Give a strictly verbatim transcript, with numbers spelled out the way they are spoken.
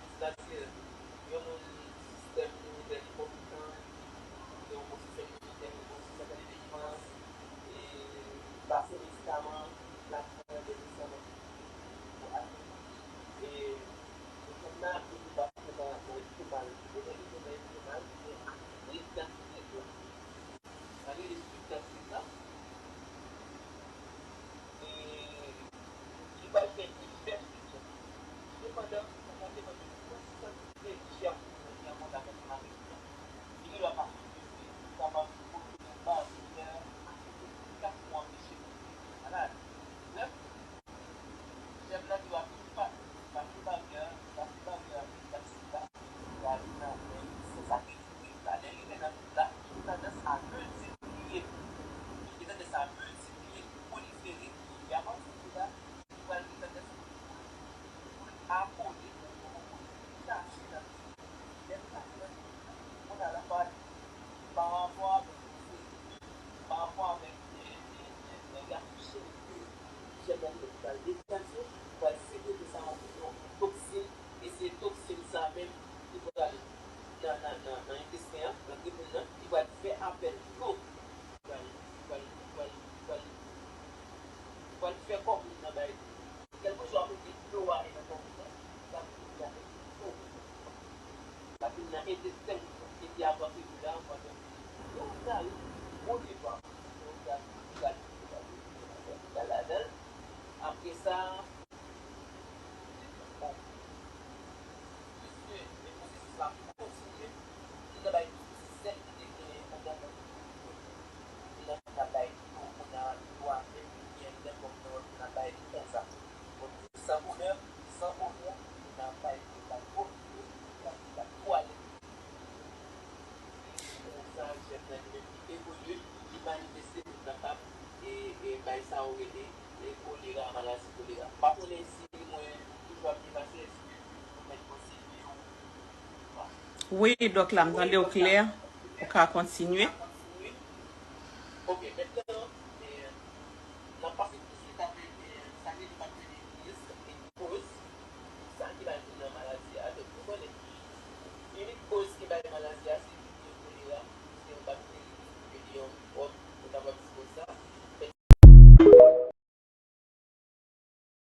Sètadi, yon moun sistèm iminitè li konpetan, yon moun sistèm iminitè li konpetan, li defann, e pa sou medikaman, la pran de medikaman. E, e kòm nan ap di pa fè nan, nan estomak, li gen nan estomak, li gen aktivite gastrite. Sa rele sik gastrite la. E li pral fè efè sou kè. Sepandan, sa pa depann de kantite kè ou manje nan mond avèk mari ou an. Li gen dwa pa sipòte, li kapab pote yon baryè ase efikas pou anpeche moun vin malad. Brèf, Sèm nan di w ap pase, pase baryè, pase baryè a, pase sida, pou al nan men medsen sa ki di wi, sa lè li rive nan tout la, li gen tandans a miltipliye. Li gen tandans a miltipliye, li pwolifere, e apati de la, li pral gen tandans pou l, pou l akole, pou l poko pou l kache nan medsen. Lè l kache nan medsen, kounye a la pa pa rapò avèk yon seri de, pa rapò avèk de, de, de, de reyaksyon chimik ke sèm nan li menm pral deklanche, pral sekrete sa yo, yon toksin, e se toksin sa menm ki pral nan, nan, nan, nan entesten an, nan grenn moun nan, ki pral fè apèl dlo, ki pral, ki pral, ki pral, ki pral, ki pral fè kò moun nan bay dlo. Kèlkeswa kote dlo a ye nan kò moun nan, l ap vin nan entesten moun nan. L ap vin nan entesten moun nan. Epi apre ke dlo a, pandan ke dlo a rive, bon dlo a, dlo a, dlo a, dlo a, dlo a, dlo a, dlo a, dlo a, dlo a, dlo a, dlo a, dlo a, E sa, bon, piske pwosesis la kontinye, nou ta bay tout sèl ki te genyen yon bon moun, nou ta bay tou moun nan dwa, epi gen nenpòt lòt, nou ta bay li konsa. Bon, san onè, san onè, nou ta bay li konsa. Konsa, jèn nan li menm li evolye, li manifeste pou l kapab e, e bay sa yo rele e kolera, maladi kolera. M pa konnen si mwen toujou ap byen pase, èske ou mèt kontinye ou pa? Wi, dòk la, m tande w klè. Ou ka kontinye. Ok, mentnan